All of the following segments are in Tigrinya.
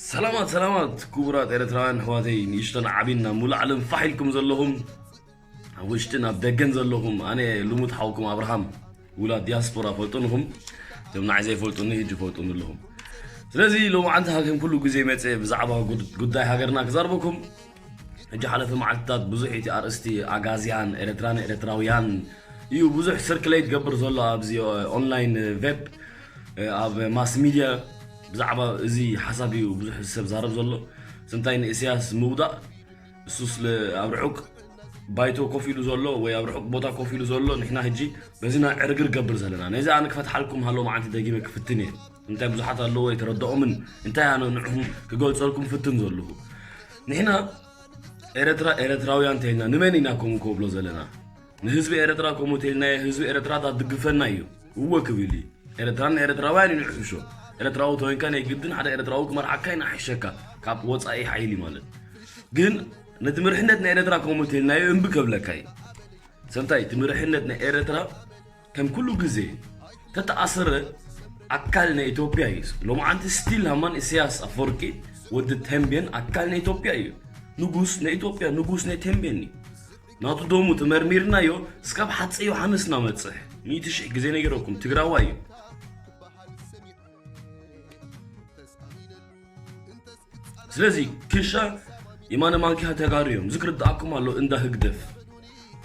ሰላማት ሰላማት ክቡራት ኤርትራውያን ኣሕዋተይ፣ ንእሽቶን ዓቢን ናብ ሙሉእ ዓለም ፋሕ ኢልኩም ዘለኹም፣ ኣብ ውሽጥን ኣብ ደገን ዘለኹም፣ ኣነ ልሙድ ሓውኩም ኣብርሃም፣ ውላድ ዲያስፖራ ፈልጡንኹም። እቶም ንዓይ ዘይፈልጡኒ ሕጂ ፈልጡኒ ኣለኹም። ስለዚ ሎማዓንቲ ከም ኩሉ ግዜ መጸ ብዛዕባ ጉድ- ጉዳይ ሃገርና ክዛርበኩም። ሕጂ ሓለፈ መዓልትታት ብዙሕ እቲ ኣርእስቲ ኣጋዝያን ኤርትራን ኤርትራውያን እዩ ብዙሕ ስርክለይት ገብር ዘሎ ኣብዚ ኦንላይን ቨብ፣ ኣብ ማስ ሚድያ ብዛዕባ እዚ ሓሳብ እዩ ብዙሕ ሰብ ዛረብ ዘሎ። ስንታይ ንእስያስ ምውዳእ፣ እሱ ስለ ኣብ ርሑቅ ባይቶ ኮፍ ኢሉ ዘሎ ወይ ኣብ ርሑቅ ቦታ ኮፍ ኢሉ ዘሎ፣ ንሕና ሕጂ በዚ ኢና ዕርግር ገብር ዘለና። ነዚ ኣነ ክፈትሓልኩም ሃሎ መዓልቲ ደጊመ ክፍትን እየ። እንታይ ብዙሓት ኣለዎ ኣይተረድኦምን፣ እንታይ ኣነ ንዕኹም ክገልጸልኩም ፍትን ዘለኹ። ንሕና ኤረትራ ኤረትራውያን ተይልና ንመን ኢና ከምኡ ክብሎ ዘለና? ንህዝቢ ኤረትራ ከምኡ ተይልናዮ ህዝቢ ኤረትራ ዳድግፈና እዩ። እወ ክብል እዩ። ኤረትራን ኤረትራውያን እዩ ንሕሾ። ኤረትራዊ ተወይንካ ናይ ግድን ሓደ ኤረትራዊ ክመርሓካ እዩ ንሓሸካ ካብ ወጻኢ ሓይሊ ማለት። ግን ነቲ ምርሕነት ናይ ኤረትራ ከምኡ ተይልናዮ እምቢ ከብለካ እዩ። ሰምታይ እቲ ምርሕነት ናይ ኤረትራ ከም ኩሉ ግዜ ተተኣሰረ ኣካል ናይ ኢትዮጵያ እዩ። ሎማዓንቲ ስቲል ሃማን ኢሳያስ ኣፈወርቂ ወዲ ተንቤን ኣካል ናይ ኢትዮጵያ እዩ። ንጉስ ናይ ኢትዮጵያ፣ ንጉስ ናይ ተንቤን እዩ። ናቱ ደሙ ተመርሚርናዮ እስካብ ሓፀ ዮሃንስ ናመፅሕ ሚእቲ ሽሕ ግዜ ነጊረኩም ትግራዋይ እዩ። ስለዚ ክሻ የማነ ማንኪያ ተጋሩ እዮም። እዚ ክርድኣኩም ኣሎ እንዳ ህግደፍ።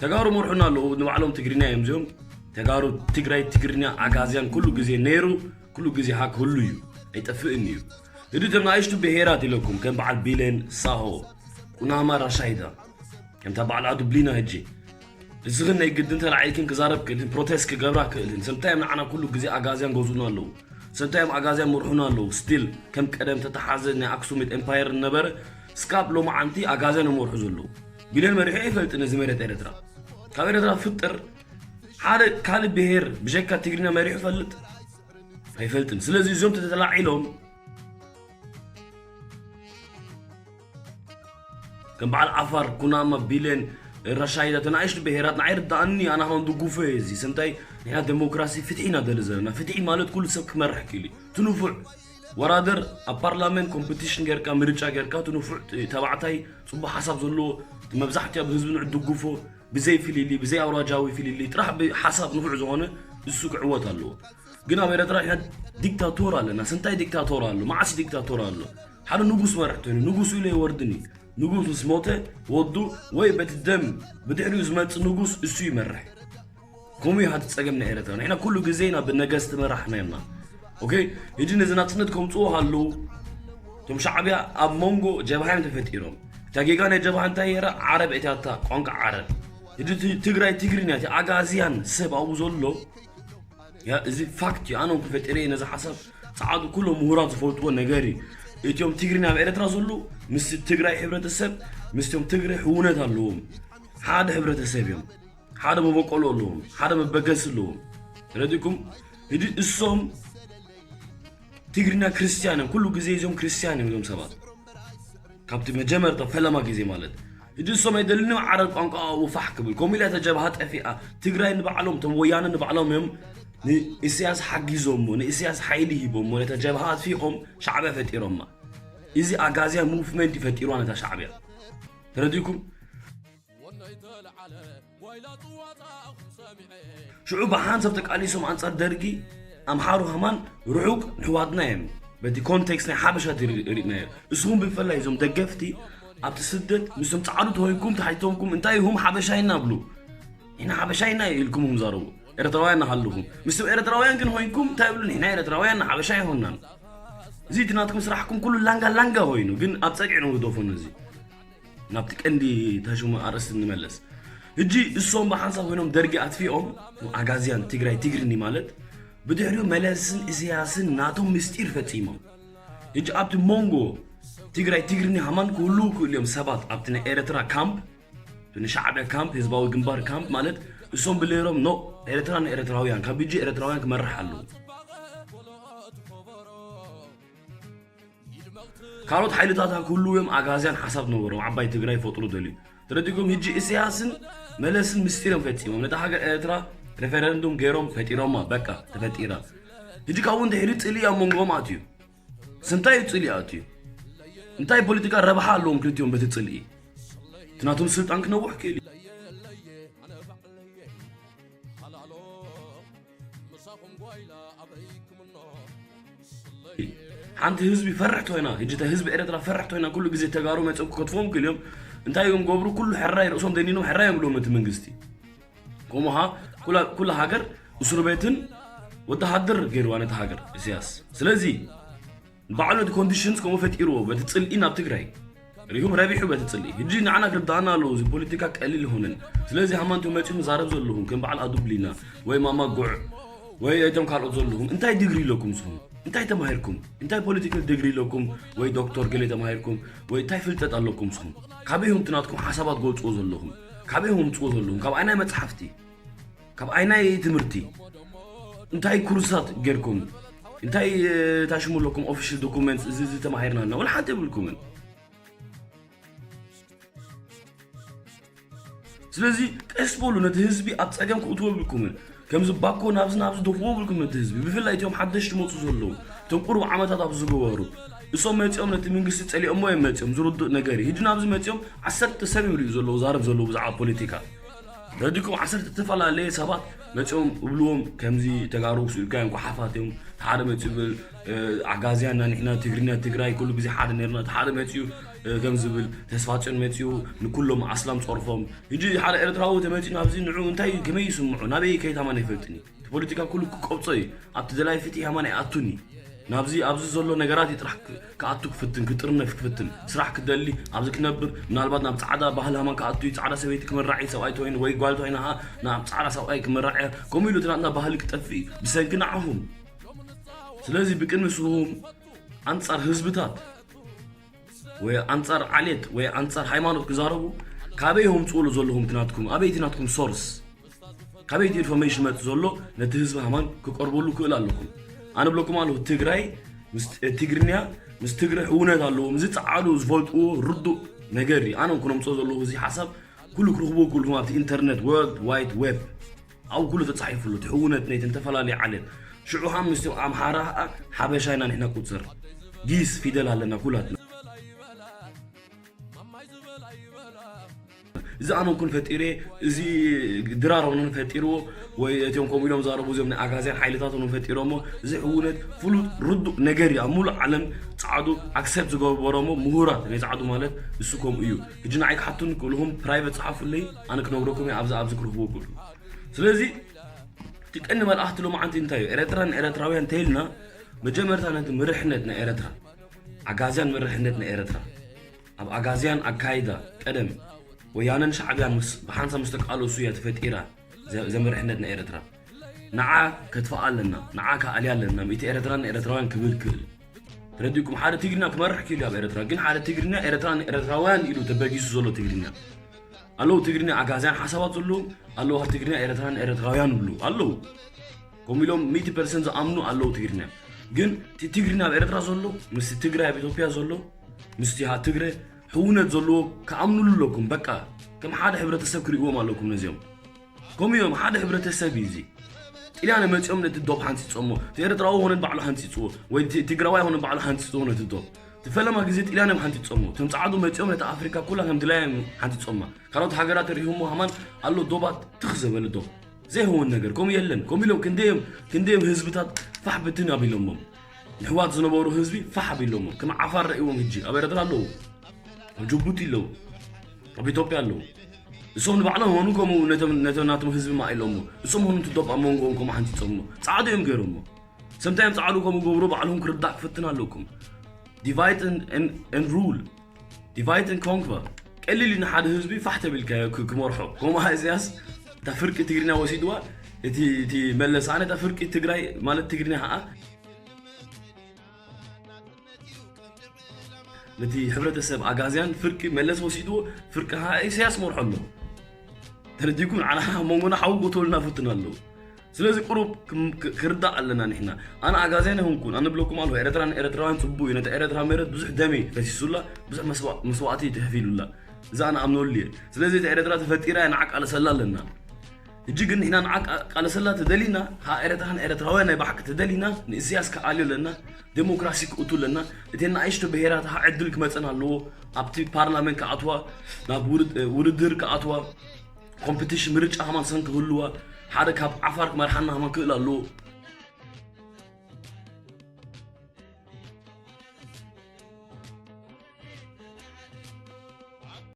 ተጋሩ መርሑና ኣለዉ፣ ንባዕሎም ትግርኛ እዮም እዚኦም። ተጋሩ ትግራይ ትግርኛ ኣጋዝያን ኩሉ ግዜ ነይሩ፣ ኩሉ ግዜ ሃ ክህሉ እዩ። ኣይጠፍእን እዩ። ህዱ እቶም ንኣሽቱ ብሄራት ኢለኩም ከም በዓል ቢሌን፣ ሳሆ፣ ኩናማ፣ ራሻይዳ ከምታ በዓል ዓዱ ብሊና ህጂ እስኽን ናይ ግድን ተላዒልክን ክዛረብ ክእልን ፕሮቴስት ክገብራ ክእልን ሰምታዮም ንዓና ኩሉ ግዜ ኣጋዝያን ገዙና ኣለዉ። ሰምታዮም ኣጋዝያን መርሑና ኣለዉ። ስቲል ከም ቀደም ተተሓዘ ናይ ኣክሱሚት ኤምፓየር ነበረ። ስካብ ሎማዓንቲ ኣጋዝያን መርሑ ዘለዉ። ቢሌን መሪሑ ኣይፈልጥን እዚ መሬት ኤረትራ። ካብ ኤረትራ ፍጥር ሓደ ካልእ ብሄር ብጀካ ትግርኛ መሪሑ ፈልጥ ኣይፈልጥን። ስለዚ እዞም ተተላዒሎም ከም በዓል ዓፋር፣ ኩናማ፣ ቢሌን፣ ራሻይዳ፣ ተናእሽቱ ብሄራት ንዓይ ርዳኣኒ፣ ኣነ ኻውን ድጉፎ እየ እዚ። ሰምታይ ንሕና ዴሞክራሲ ፍትሒ ኢና ደሊ ዘለና። ፍትሒ ማለት ኩሉ ሰብ ክመርሕ ክእል እዩ። ትንፉዕ ወራደር ኣብ ፓርላመንት ኮምፒቲሽን ጌርካ ምርጫ ጌርካ ትንፉዕ ተባዕታይ ጽቡቕ ሓሳብ ዘለዎ መብዛሕትኡ ኣብ ህዝቢ ንዑ ድጉፎ ብዘይ ፍልሊ ብዘይ ኣውራጃዊ ፍልሊ ጥራሕ ብሓሳብ ንፉዕ ዝኾነ እሱ ክዕወት ኣለዎ። ግን ኣብ ኤረትራ ኢና ዲክታቶር ኣለና። ስንታይ ዲክታቶር ኣሎ? መዓስ ዲክታቶር ኣሎ? ሓደ ንጉስ መርሕ ተይኑ ንጉስ ኢሉ ኣይወርድን እዩ። ንጉስ ምስ ሞተ ወዱ ወይ በቲ ደም ብድሕሪኡ ዝመጽእ ንጉስ እሱ ይመርሕ። ከምኡ እዩ ሓንቲ ጸገም ናይ ኤረትራ። ንሕና ኩሉ ግዜ ኢና ብነገስቲ መራሕና ኢና። ኦኬ፣ ሕጂ ነዚ ናጽነት ከምጽኡ ሃለዉ እቶም ሻዕብያ ኣብ መንጎ ጀብሃ እዮም ተፈጢሮም። እታ ጌጋ ናይ ጀብሃ እንታይ የረ ዓረብ እቲያታ ቋንቋ ዓረብ። ሕጂ እቲ ትግራይ ትግርኛ እቲ ኣጋዝያን ሰብ ኣብኡ ዘሎ ያ እዚ ፋክት እዩ። ኣነ እውን ተፈጢረ እየ ነዚ ሓሳብ ጸዓዱ ኩሎም ምሁራት ዝፈልጥዎ ነገር እዩ። እቲኦም ትግርኛ ኣብ ኤረትራ ዘለዉ ምስ ትግራይ ሕብረተሰብ ምስቶም ትግራይ ሕውነት ኣለዎም። ሓደ ሕብረተሰብ እዮም። ሓደ መበቆሎ ኣለዎም። ሓደ መበገሲ ኣለዎም። ተረዲኩም? ሕጂ እሶም ትግርኛ ክርስትያን እዮም። ኩሉ ግዜ እዞም ክርስትያን እዮም እዞም ሰባት። ካብቲ መጀመርታ ፈለማ ግዜ ማለት። ሕጂ እሶም ኣይደልንም ዓረብ ቋንቋ ውፋሕ ክብል። ከምኡ ኢላ እታ ጀብሃ ጠፊኣ። ትግራይ ንባዕሎም፣ እቶም ወያነ ንባዕሎም እዮም ንኢሳያስ ሓጊዞሞ፣ ንኢሳያስ ሓይሊ ሂቦሞ፣ ነታ ጀብሃ ኣጥፊኦም ሻዕብያ ፈጢሮማ። እዚ ኣጋዝያ ሙቭመንት እዩ ፈጢርዋ ነታ ሻዕብያ። ተረዲእኩም? ሽዑ ብሓንሳብ ተቃሊሶም ኣንጻር ደርጊ ኣምሓሩ ከማን ርሑቅ ንሕዋትና እዮም። በቲ ኮንቴክስት ናይ ሓበሻ ሪእናዮ። እስኹም ብፍላይ እዞም ደገፍቲ ኣብቲ ስደት ምስቶም ጻዕዱ ተወይኩም ተሓቲቶምኩም እንታይ ኢኹም ሓበሻ ኢና ብሉ። ኢና ሓበሻ ኢና ኢልኩም ዛረቡ። ኤርትራውያን ናሃልኹም ምስቶም ኤርትራውያን ግን ሆይንኩም እንታይ ብሉ ንሕና ኤርትራውያን ሓበሻ ይሆናን። እዚ እቲ ናትኩም ስራሕኩም ኩሉ ላንጋ ላንጋ ኮይኑ ግን ኣብ ጸግዒ ነው ግደፉ ነዚ። ናብቲ ቀንዲ ተሽሙ ኣርእስቲ ንመለስ። ሕጂ እሶም ብሓንሳብ ኮይኖም ደርጊ ኣጥፊኦም ኣጋዝያን ትግራይ ትግርኒ ማለት ብድሕሪኡ መለስን ኢሳያስን ናቶም ምስጢር ፈጺሞም። ሕጂ ኣብቲ መንጎ ትግራይ ትግርኒ ሃማን ክህልዉ ክእሉ እዮም ሰባት ኣብቲ ናይ ኤረትራ ካምፕ ንሻዕብያ ካምፕ ህዝባዊ ግንባር ካምፕ ማለት እሶም ብሌሮም ኖ ኤረትራ ንኤረትራውያን ካብ ሕጂ ኤረትራውያን ክመርሕ ኣለዉ። ካልኦት ሓይልታት ክህልዉ እዮም ኣጋዝያን ሓሳብ ነበሮም ዓባይ ትግራይ ፈጥሩ ደልዩ ተረዲኩም። ሕጂ ኢሳያስን መለስን ምስጢር እዮም ፈጺሞም ነታ ሃገር ኤረትራ ሬፈረንዱም ገይሮም ፈጢሮማ በቃ ተፈጢራ። ሕጂ ካብኡ እንድሕሪ ጽልኢ ኣብ መንጎኦም ኣትዩ ስንታይ እዩ ጽልኢ ኣትዩ እንታይ ፖለቲካ ረብሓ ኣለዎም ክልቲኦም በቲ ጽልኢ? እቲ ናቶም ስልጣን ክነውሕ ክእል እዩ። ሓንቲ ህዝቢ ፈርሕ ኮይና፣ ሕጂ እታ ህዝቢ ኤርትራ ፈርሕ ኮይና፣ ኩሉ ግዜ ተጋሩ መጽኦም ክከትፎም ክልዮም እንታይ እዮም ገብሩ? ኩሉ ሕራይ ርእሶም ደኒኖም ሕራይ እዮም ብሎም እቲ መንግስቲ። ከምኡ ኸዓ ኩላ ሃገር እስሩ ቤትን ወተሃደር ገይርዋ ነቲ ሃገር ኢሳያስ። ስለዚ ባዕሉ ነቲ ኮንዲሽንስ ከምኡ ፈጢርዎ፣ በቲ ጽልኢ ናብ ትግራይ ሪሁም ረቢሑ በቲ ጽልኢ። ሕጂ ንዓና ክርዳኣና ኣለዎ፣ እዚ ፖለቲካ ቀሊል ይሆንን። ስለዚ ሃማንቶ መጺኹም ዛረብ ዘለኹም ከም በዓል ኣዱብሊና ወይ ማማ ጉዕ ወይ እቶም ካልኦት ዘለኹም እንታይ ዲግሪ ኣለኩም ንስኹም? እንታይ ተማሂርኩም? እንታይ ፖለቲካል ዲግሪ ኣለኩም? ወይ ዶክተር ገሌ ተማሂርኩም? ወይ እንታይ ፍልጠት ኣለኩም ንስኹም? ካበይ ኢኹም እቲ ናትኩም ሓሳባት ገልጽዎ ዘለኹም? ካበይ ኢኹም ምጽዎ ዘለኹም? ካብ ኣይናይ መጽሓፍቲ? ካብ ኣይናይ ትምህርቲ? እንታይ ኩርሳት ጌርኩም? እንታይ ታሽሙ ኣለኩም? ኦፊሻል ዶኩመንት እዚ እዚ ተማሂርና ኣለና ወላ ሓንቲ የብልኩምን። ስለዚ ቀስ በሉ፣ ነቲ ህዝቢ ኣብ ጸገም ክእትዎ የብልኩምን። ከምዚ ባኮ ናብዚ ናብዚ ደፍዎ የብልኩም ነቲ ህዝቢ፣ ብፍላይ እቲኦም ሓደሽቲ መጹ ዘለዉ፣ እቶም ቁሩብ ዓመታት ኣብ ዝገበሩ። እሶም መጺኦም ነቲ መንግስቲ ጸሊኦሞ እዮም መጺኦም፣ ዝርዱእ ነገር እዩ። ሕጂ ናብዚ መጺኦም ዓሰርተ ሰብ እዮም ሪኡ ዘለዉ፣ ዛረብ ዘለዉ ብዛዕባ ፖለቲካ። ረዲኩም ዓሰርተ ዝተፈላለየ ሰባት መጺኦም እብልዎም፣ ከምዚ ተጋሩ ስኢልካ እዮም፣ ጓሓፋት እዮም። ሓደ መጺኡ ብል ኣጋዝያን ንሕና ትግርኛ ትግራይ ኩሉ ግዜ ሓደ ነርና። ሓደ መጺኡ ከም ዝብል ተስፋጽዮን መጺኡ ንኩሎም ኣስላም ጸርፎም። ሕጂ ሓደ ኤርትራዊ ተመጺኡ ናብዚ ንዑ እንታይ ከመይ ይስምዑ? ናበይ ከይታማን ይፈልጥኒ። እቲ ፖለቲካ ኩሉ ክቆብጾ እዩ። ኣብቲ ደላይ ፍትሒ ሃማን ኣይኣቱኒ። ናብዚ ኣብዚ ዘሎ ነገራት እዩ ጥራሕ ክኣቱ ክፍትን ክጥርነፍ ክፍትን ስራሕ ክደሊ ኣብዚ ክነብር ምናልባት ናብ ጻዕዳ ባህል ሃማን ክኣቱ እዩ። ጻዕዳ ሰበይቲ ክምራዕ እዩ። ሰብኣይ ተወይኑ ወይ ጓል ተወይና ናብ ጻዕዳ ሰብኣይ ክምራዕ እያ። ከምኡ ኢሉ እቲ ናትና ባህሊ ክጠፍእ እዩ ብሰንኪ ንዓኹም። ስለዚ ብቅድሚ ስኹም ኣንጻር ህዝብታት ወይ ኣንጻር ዓሌት ወይ ኣንጻር ሃይማኖት ክዛረቡ ካበይ ሆም ጽውሉ ዘለኹም ትናትኩም ኣበይቲ ናትኩም ሶርስ ካበይቲ ኢንፎርሜሽን መጽ ዘሎ ነቲ ህዝቢ ሃማን ክቀርበሉ ክእል ኣለኹም። ኣነ ብለኩም ኣለኹ ትግራይ ትግርኛ ምስ ትግራይ ሕውነት ኣለዎም። እዚ ጸዓዱ ዝፈልጥዎ ርዱእ ነገር እዩ። ኣነ ክነምጽኦ ዘለኹ እዚ ሓሳብ ኩሉ ክረኽቦ ኩልኹም ኣብቲ ኢንተርነት ወርልድ ዋይድ ዌብ ኣብኡ ኩሉ ተጻሒፉ ኣሎ። እቲ ሕውነት ነቲ ዝተፈላለየ ዓሌት ሽዑ ኸዓ ምስቲ ኣምሓራ ኸዓ ሓበሻ ኢና ንሕና ቁጽር ጊስ ፊደል ኣለና ኩላትና። እዚ ኣነ ኩን ፈጢረ እዚ ድራር ሆኖን ፈጢርዎ ወይ እቲኦም ከምኡ ኢሎም ዛረቡ እዚኦም ናይ ኣጋዝያን ሓይልታት ሆኖን ፈጢሮሞ እዚ ሕውነት ፍሉጥ ርዱእ ነገር እዩ። ኣብ ሙሉእ ዓለም ጻዕዱ ኣክሰፕት ዝገበሮሞ ምሁራት ናይ ጻዕዱ ማለት እሱ ከምኡ እዩ። ሕጂ ንዓይ ክሓቱን ክእልኹም ፕራይቨት ጸሓፉለይ ኣነ ክነግረኩም እየ ኣብዚ ኣብዚ ክረኽቦ ክእሉ። ስለዚ እቲ ቀንዲ መልኣኽቲ ሎማዓንቲ እንታይ እዩ? ኤረትራን ኤረትራውያን እንተይልና መጀመርታ ነቲ ምርሕነት ናይ ኤረትራ ኣጋዝያን ምርሕነት ናይ ኤረትራ ኣብ ኣጋዝያን ኣካይዳ ቀደም ወያነን ሻዕብያን ምስ ብሓንሳብ ምስ ተቃለሱ እያ ተፈጢራ ዘ- ዘምርሕነት ናይ ኤረትራ። ንዓ ከጥፍኣ ኣለና ንዓ ከኣልያ ኣለና ምእቲ ኤረትራን ኤረትራውያን ክብል ክእል ተረዲእኩም ሓደ ትግርኛ ክመርሕ ክእል ኣብ ኤረትራ ግን ሓደ ትግርኛ ኤረትራን ኤረትራውያን ኢሉ ተበጊሱ ዘሎ ትግርኛ ኣለዉ ትግርኛ ኣጋዝያን ሓሳባት ዘለዎም ኣለዉ ኣብ ትግርኛ ኤረትራን ኤረትራውያን ይብሉ ኣለዉ ከምኡ ኢሎም ሚእቲ ፐርሰንት ዝኣምኑ ኣለዉ ትግርኛ ግን እቲ ትግርኛ ኣብ ኤረትራ ዘሎ ምስ ትግራይ ኣብ ኢትዮጵያ ዘሎ ምስቲ ሃ ትግረ ሕውነት ዘለዎ ክኣምኑሉ ኣለኩም በቃ ከም ሓደ ሕብረተሰብ ክርእዎም ኣለኩም ነዚኦም ከምኡ እዮም ሓደ ሕብረተሰብ እዩ እዚ ጥልያን መፂኦም ነቲ ዶብ ሓንፂፆሞ እቲ ኤርትራዊ ሆነን ባዕሉ ሓንፂፅዎ ወይ እቲ ትግራዋይ ሆነን ባዕሉ ሓንፂፅዎ ነቲ ዶብ እቲ ፈለማ ግዜ ጥልያን እዮም ሓንፂፆሞ እቶም ፃዕዱ መፂኦም ነቲ ኣፍሪካ ኩላ ከም ድላያ እዮም ሓንፂፆማ ካልኦት ሃገራት ሪሁሞ ሃማን ኣሎ ዶባት ትኽ ዘበለ ዶብ ዘይኸውን ነገር ከምኡ የለን ከምኡ ኢሎም ክንደዮም ክንደዮም ህዝብታት ፋሕ ብትን ኣቢሎሞም ንሕዋት ዝነበሩ ህዝቢ ፋሕ ኣቢሎሞም ከም ዓፋር ረእዎም ህጂ ኣብ ኤርትራ ኣለዉ ኣብ ጅቡቲ ኣለዉ ኣብ ኢትዮጵያ ኣለዉ እሶም ንባዕሎም ሆኑ ከምኡ ነቶም ነቶም ናቶም ህዝቢ ማእ ኢሎሞ እሶም ሆኑ ትዶብ ኣብ መንጎኦም ከምኡ ሓንፂፆሞ ፃዕዱ እዮም ገይሮሞ ሰምታይም ፃዕዱ ከምኡ ገብሩ ባዕልኩም ክርዳእ ክፍትን ኣለኩም divide and rule divide and conquer ቀሊል እዩ ንሓደ ህዝቢ ፋሕ ተቢልካዮ ክመርሖ ከምኡ ኢሳያስ እታ ፍርቂ ትግርኛ ወሲድዋ እቲ መለስ ኣነ እታ ፍርቂ ትግራይ ማለት ትግርኛ ከዓ ነቲ ሕብረተሰብ ኣጋዝያን ፍርቂ መለስ ወሲድዎ ፍርቂ ከዓ ኢሳያስ መርሖ ኣሎ ተረዲኩም ንዓና መንጎና ሓዊ ጎተሉና ፍትን ኣለዉ ስለዚ ቁሩብ ክርዳእ ኣለና ንሕና ኣነ ኣጋዝያን ይኹንኩን ኣነ ብለኩም ኣለኹ ኤረትራን ኤረትራውያን ፅቡቅ እዩ ነቲ ኤረትራ መረት ብዙሕ ደሜ ፈሲሱላ ብዙሕ መስዋእቲ ተኸፊሉላ እዛ ኣነ ኣምነሉ እየ ስለዚ እቲ ኤረትራ ተፈጢራ እያ ንዓ ቃለሰላ ኣለና ሕጂ ግን ንሕና ንዓ ቃለሰላ ተደሊና፣ ካ ኤረትራን ኤረትራውያን ናይ ብሓቂ ተደሊና፣ ንእስያስ ክኣልዮ ኣለና፣ ዴሞክራሲ ክእቱ ኣለና። እተን ንኣሽቱ ብሄራት ካ ዕድል ክመጸን ኣለዎ፣ ኣብቲ ፓርላመንት ክኣትዋ፣ ናብ ውድድር ክኣትዋ፣ ኮምፒቲሽን ምርጫ ከማን ሰን ክህልዋ፣ ሓደ ካብ ዓፋር ክመርሓና ከማን ክእል ኣለዎ።